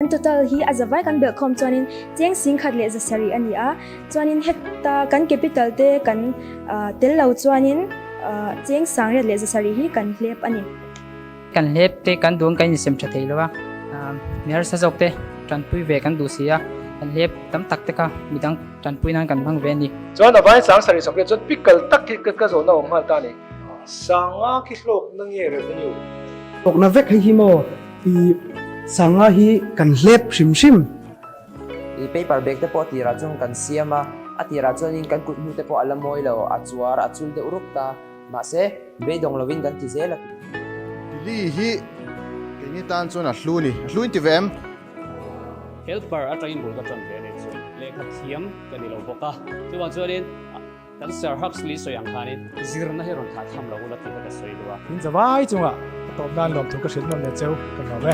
An total hi a zavai kan belhkhawm chuanin cheng 1700 a ni a, chuanin heta kan capital te kan tel lo chuanin cheng 807 hi kan hlep a ni. Kan hlep te kan duh ang kan insem tha thei lo a, mi harsa zawk te tanpui ve kan duh si a, kan hlep tam tak te kha midang tanpui nan kan hmang ve a ni. Chuan a vain 780 chuan pickle tak hi ka zawhna awm nghal ta a ni. Sanga khi hlawkna nge revenue? Hlawkna vek hei hi maw? I sanga hi kan hlep hrim hrim. I paper bag te pawh a tirah chuan kan siam a, a tirah chuanin kan kut hnu te pawh a la mawi lo, a chuar a chul deuh rup ta. Mahse, beidawng lovin kan ti zel a. Lily hi keini tan chuan a hlu ni, a hlu in ti ve em? Helper atangin bul ka tan ve a nih chu, lehkha thiam ka ni lo bawk a, chuvang chuanin Kan Sir Huxley sawi ang khanin zirna hi rawn thlah tham lo ula tih kha ka sawi duh a. Min zavai chungah a tawp nan lawmthu ka hrilh nawn leh cheu ka nuam e.